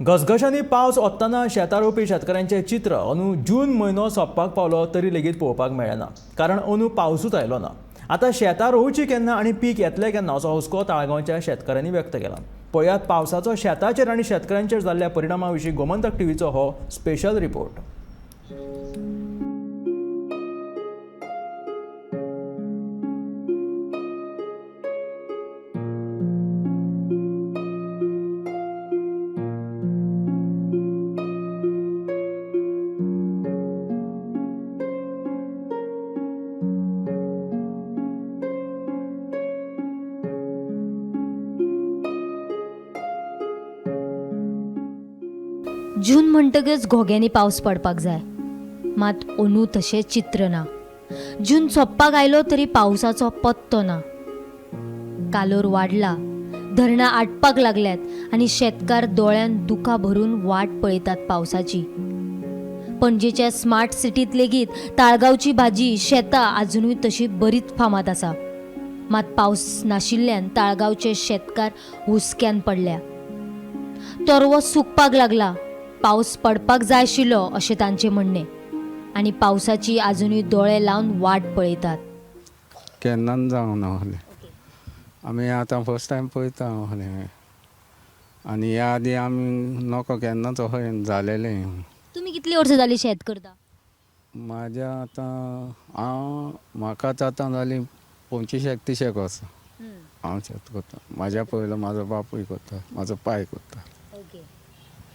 घसघशांनी पावस ओत्तना शेतां रोवपी शेतकारांचें चित्र अंदू जून म्हयनो सोंपपाक पावलो तरी लेगीत पळोवपाक मेळ्ळें ना, कारण अंदू पावसूच आयलो ना. आतां शेतां रोवची केन्ना आनी पीक येतलें केन्ना असो हुस्को ताळगांवच्या शेतकारांनी व्यक्त केला. पळयात पावसाचो शेताचेर आनी शेतकारांचेर जाल्ल्या परिणामा विशीं गोमंतक टीव्हीचो हो स्पेशल रिपोर्ट. जून म्हणटकच घोग्यांनी पावस पडपाक जाय, मात अंदू तशें चित्र ना. जून सोंपपाक आयलो तरी पावसाचो पत्तो ना. कालोर वाडला, धरणां आटपाक लागल्यात आनी शेतकार दोळ्यान दुकां भरून वाट पळयतात पावसाची. पणजेच्या स्मार्ट सिटींत लेगीत ताळगांवची भाजी शेतां आजुनूय तशी बरीच फामाद आसा, मात पावस नाशिल्ल्यान ताळगांवचे शेतकार हुस्क्यान पडल्या. तरवो सुकपाक लागला, पावस पडपाक जाय आशिल्लो अशें तांचें म्हणणें आनी पावसाची आजुनूय दोळे लावन वाट पळयतात. केन्नाच जावना आहलें, आमी आतां फर्स्ट टायम पळयता आहलें आनी ह्या आदी आमी नको केन्नाच अशें जालेलें. तुमी कितलीं वर्सां जालीं शेत करता? म्हाज्या आतां हांव म्हाकाच आतां जालीं 25 31 वर्सां हांव शेत करता. म्हाज्या पयलो म्हाजो बापूय करता, म्हाजो पाय करता. ओके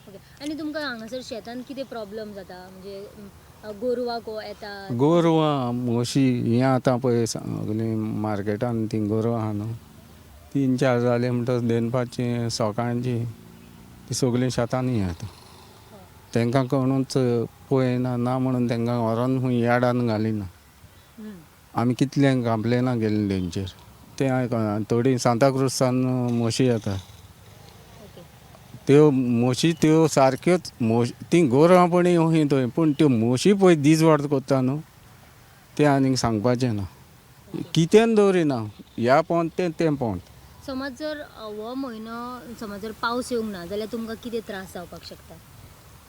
ओके, आनी तुमकां हांगासर शेतान कितें प्रॉब्लम जाता? म्हणजे गोरवां येता? गोरवां म्हशी हीं आतां पळय सगळीं मार्केटान तीं गोरवां आहा न्हू, 3-4 जालीं म्हणटकच दनपारचीं सकाळचीं तीं सगळीं शेतांनी येता. तांकां कोणूच पळयना ना म्हणून तांकां व्हरोन खंय यार्डान घालिना. आमी कितलें कंप्लेनां केल्लीं तेंचेर तें आयकना. थोडीं सांताक्रुजसान म्हशी येता, त्यो म्हशी त्यो सारक्योच तीं गोरवां पण अहीं थंय, पूण त्यो म्हशी पळय दीस वाड करता न्हू तें आनीक सांगपाचें ना. कितें दवरिना, ह्या पोंत तें तें पोंत. समज जर हो म्हयनो समज जर पावस येवंक ना जाल्यार तुमकां कितें त्रास जावपाक शकता?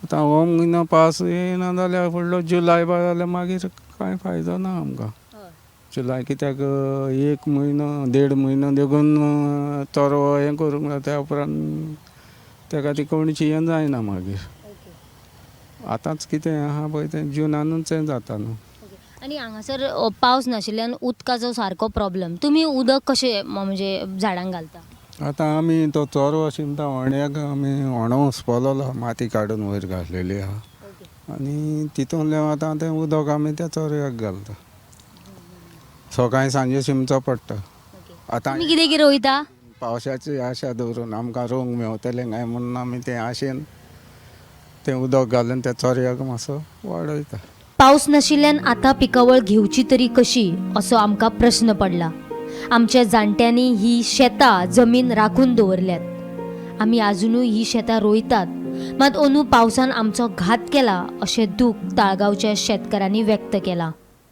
आतां हो म्हयनो पावस येयना जाल्यार फुडलो जुलय बा जाल्यार मागीर कांय फायदो ना आमकां. जुलय कित्याक 1 म्हयनो 1.5 म्हयनो देखून तरवो हें करूंक जाता, त्या उपरांत तेका ती कोणशी हें जायना मागीर. आतांच कितें आहा पळय तें जुनानूच हें जाता न्हू. आनी हांगासर पावस नाशिल्ल्यान उदकाचो सारको प्रॉब्लम, तुमी उदक कशें म्हणजे झाडांक घालता? आतां आमी तो चोरो शिंपता होण्याक, आमी होणो उसपलोलो माती काडून वयर घातलेली आहा आनी तितूंतल्यान आतां तें उदक आमी त्या चोरयाक घालता. सकाळीं सांजे शिंपचो पडटा. आतां तुमी कितें कितें रोयता? पावसाची आशा दवरून आमकां रोवंक मेवतलें काय म्हणून आमी तें आशेन तें उदक घालून त्या चोरयाक मातसो वाडयता. पावस नाशिल्ल्यान आतां पिकावळ घेवची तरी कशी असो आमकां प्रस्न पडला. आमच्या जाणट्यांनी ही शेतां जमीन राखून दवरल्यात, आमी आजुनूय ही शेतां रोयतात, मात अंदू पावसान आमचो घात केला अशें दूख ताळगांवच्या शेतकारांनी व्यक्त केलां.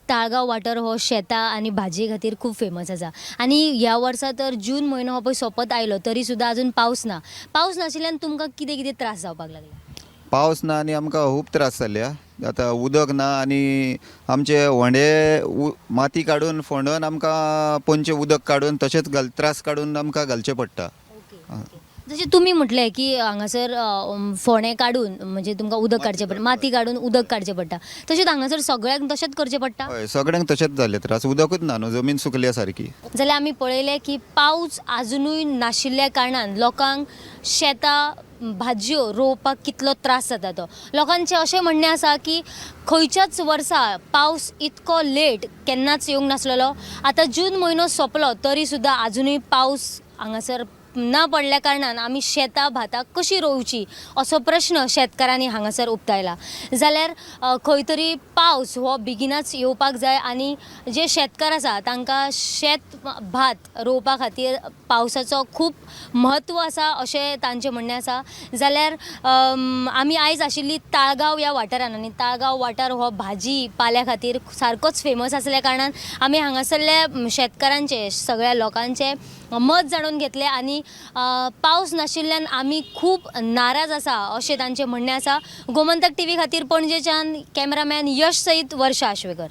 ताळगांव वाठार हो शेतां आनी भाजये खातीर खूब फेमस आसा आनी ह्या वर्सा तर जून म्हयनो हो पळय सोंपत आयलो तरी सुद्दां आजून पावस ना. पावस नाशिल्ल्यान तुमकां कितें कितें त्रास जावपाक लागले? पावस ना आनी आमकां खूब त्रास जाल्या. आतां उदक ना आनी आमचे व्हंडे माती काडून फोंडून आमकां पोंदचें उदक काडून तशेंच त्रास काडून आमकां घालचें पडटा. जशें तुमी म्हटलें की हांगासर फोंडे काडून म्हणजे तुमकां उदक काडचें पडटा, माती काडून उदक काडचें पडटा, तशेंच हांगासर सगळ्यांक तशेंच करचें पडटा? हय, सगळ्यांक तशेंच जालें त्रास, उदकूच ना न्हू, जमीन सुकल्या सारकी. जाल्यार आमी पळयलें की पावस आजुनूय नाशिल्ल्या कारणान लोकांक शेतां भाजयो रोवपाक कितलो त्रास जाता तो. लोकांचें अशें म्हणणें आसा की खंयच्याच वर्सा पावस इतको लेट केन्नाच येवंक नासलेलो, आतां जून म्हयनो सोंपलो तरी सुद्दां आजुनूय पावस हांगासर ना पडल्या कारणान आमी शेतां भातां कशीं रोवची असो प्रश्न शेतकारांनी हांगासर उक्तायला. जाल्यार खंय तरी पावस हो बेगिनाच येवपाक जाय आनी जे शेतकार आसा तांकां शेत भात रोवपा खातीर पावसाचो खूब म्हत्व आसा अशें तांचें म्हणणें आसा. जाल्यार आमी आयज आशिल्ली ताळगांव ह्या वाठारान आनी ताळगांव वाठार हो भाजी पाल्या खातीर सारकोच फेमस आसल्या कारणान आमी हांगासरल्या शेतकारांचे सगळ्या लोकांचे मत जाणून घेतलें आनी पावस नाशिल्ल्यान आमी खूब नाराज आसा अशें तांचें म्हणणें आसा. गोमंतक टीव्ही खातीर पणजेच्यान कॅमेरामॅन यश सयत वर्षा आश्वेकर.